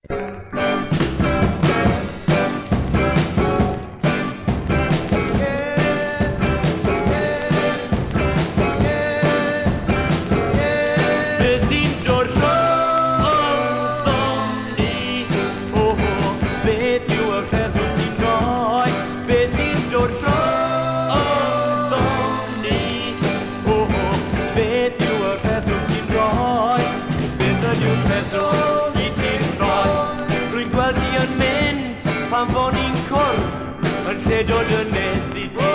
Be sy'n dod rhyngddon ni? O, beth yw y rheswm ti'n rhoi? Be sy'n dod rhyngddon ni? O, beth yw y rheswm ti'n rhoi? Beth ydyw'r rheswm i ti'n rhoi? Rwy'n gweld ti yn mynd pan fo ni'n cwrdd, yn lle dod yn nes i ti.